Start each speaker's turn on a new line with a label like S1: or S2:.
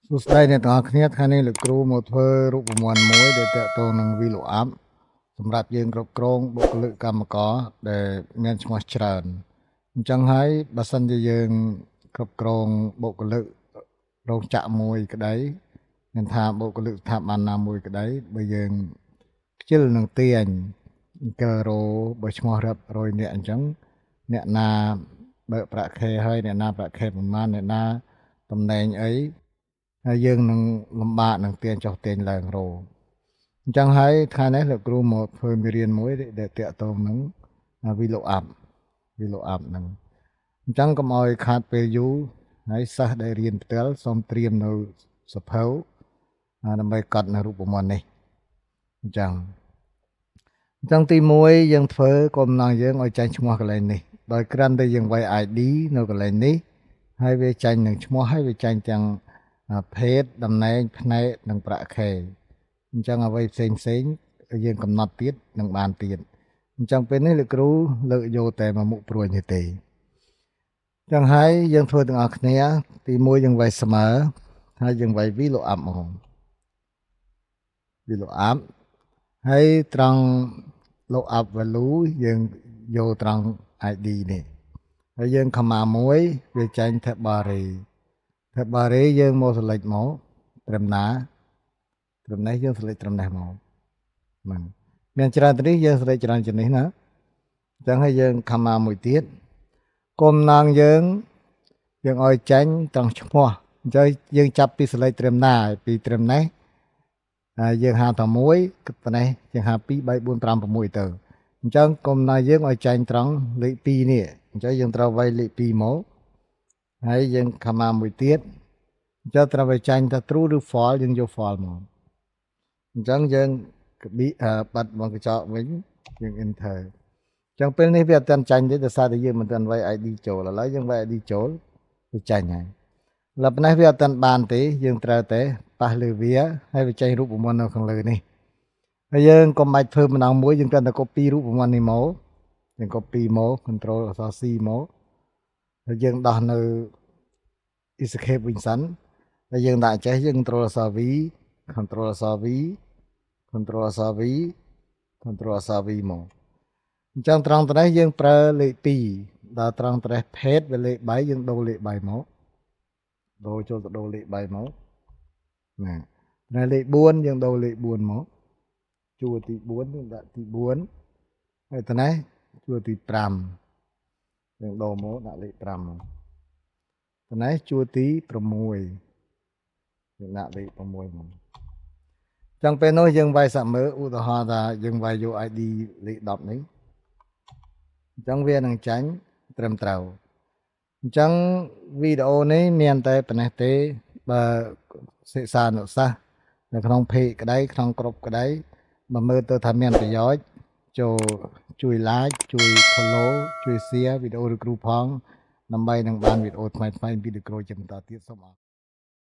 S1: សួស្តីអ្នកទាំងអស់គ្នាថ្ងៃនេះលោកគ្រូមកធ្វើរូបមន្តមួយដែលទាក់ទងនឹង VLOOKUP សម្រាប់យើងគ្រប់គ្រងបុគ្គលិកកម្មករដែលមានឈ្មោះច្រើនអញ្ចឹងហើយបើសិនជាយើងគ្រប់គ្រងបុគ្គលិករោងចក្រមួយក្តីមានថាបុគ្គលិកស្ថាប័នណាមួយក្តីបើយើងខ្ជិលនឹងទាញអង្គលរោបើឈ្មោះរាប់រយនាក់អញ្ចឹងអ្នកណាបើកប្រាក់ខែហើយអ្នកណាប្រាក់ខែប្រមាណអ្នកណាតំណែងអី ហើយយើងនឹងលំបាកនឹងទាញចុះទាញឡើងរោអញ្ចឹងហើយថ្ងៃនេះលោកគ្រូមកធ្វើមេរៀនមួយដែលទាក់ទងនឹង VLOOKUP VLOOKUP ហ្នឹងអញ្ចឹងកុំឲ្យខាតពេលយូរហើយសិស្សដែលរៀនផ្ទាល់សូមត្រៀមនៅសៀវភៅដើម្បីកត់នៅរូបមន្តនេះអញ្ចឹងអញ្ចឹងទី1យើងធ្វើគោលបំណងយើងឲ្យចាញ់ឈ្មោះកន្លែងនេះដោយគ្រាន់តែយើងវាយ ID នៅកន្លែងនេះហើយវាចាញ់នឹងឈ្មោះហើយវាចាញ់ទាំងភេទតំណែងផ្នែកនិងប្រាក់ខែអញ្ចឹងអ្វីផ្សេងផ្សេងយើងកំណត់ទៀតនឹងបានទៀតអញ្ចឹងពេលនេះលោកគ្រូលើកយកតែមួយមុខព្រួយនេះទេអញ្ចឹងហើយយើងធ្វើទាំងអស់គ្នា ទី1យើងវាយស្មើហើយយើងវាយ VLOOKUP មក VLOOKUP ហើយត្រង់ lookup value យើងយកត្រង់ ID នេះហើយយើង comma មួយវាចេញ table array table array យើងមក select មកត្រឹមណាត្រឹមនេះយើង select ត្រឹមនេះមកហ្នឹងមានច្រើនទៅនេះយើង select ច្រើនជាងនេះណាអញ្ចឹងហើយយើង comma មួយទៀតគុំណងយើងយើងឲ្យចាញ់ត្រង់ឈ្មោះអញ្ចឹងយើងចាប់ពី select ត្រឹមណាពីត្រឹមនេះហើយយើងហៅថា1ប៉ុណ្ណេះយើងហៅ2 3 4 5 6ទៅអញ្ចឹងគុំណាយើងឲ្យចាញ់ត្រង់លេខ2នេះអញ្ចឹងយើងត្រូវវាយលេខ2មកហើយយើង comma មួយទៀត អញ្ចឹងត្រូវឲ្យចាញ់ថា true ឬ false យើងយក false មកអញ្ចឹងយើងកប៊ីបាត់បងកញ្ចក់វិញយើង enter អញ្ចឹងពេលនេះវាអត់ទាន់ចាញ់ទេដោយសារតែយើងមិនទាន់វាយ ID ចូលឥឡូវយើងវាយ ID ចូលវាចាញ់ហើយលប៉ុណ្ណេះវាអត់ទាន់បានទេយើងត្រូវតែប៉ះលើវាហើយវាចេញរូបមន្តនៅខាងលើនេះហើយយើងកុំបាច់ធ្វើម្ដងមួយយើងគ្រាន់តែ copy រូបមន្តនេះមកយើង copy មក control អក្សរ C មកហើយយើងដោះនៅ escape វិញសិនហើយយើងដាក់ចេះយើង control អក្សរ V control អក្សរ V control អក្សរ V control អក្សរ V មកអញ្ចឹងត្រង់ត្រេះយើងប្រើលេខ2ដល់ត្រង់ត្រេះភេទវាលេខ3យើងដូរលេខ3មកដូរចូលទៅដូរលេខ3មកណាត្រេះលេខ4យើងដូរលេខ4មកជួរទី4យើងដាក់ទី4ហើយត្រេះជួរទី5យើងដូរមកដាក់លេខ5មកត្រេះជួរទី6យើងដាក់លេខ6មកចឹងពេលនោះយើងវាយសាក់មើលឧទាហរណ៍ថាយើងវាយយក ID លេខ10នេះអញ្ចឹងវានឹងចាញ់ត្រឹមត្រូវអញ្ចឹងវីដេអូនេះមានតែប៉ុណ្ណេះទេបើសិស្សានុសិស្សនៅក្នុង page ក្តីក្នុងក្រុមក្តីបើមើលទៅថាមានប្រយោជន៍ចូលជួយ like ជួយ follow ជួយ share វីដេអូឬគ្រូផងដើម្បីនឹងបានវីដេអូថ្មីៗពីលោកគ្រូជាបន្តទៀតសូមអរ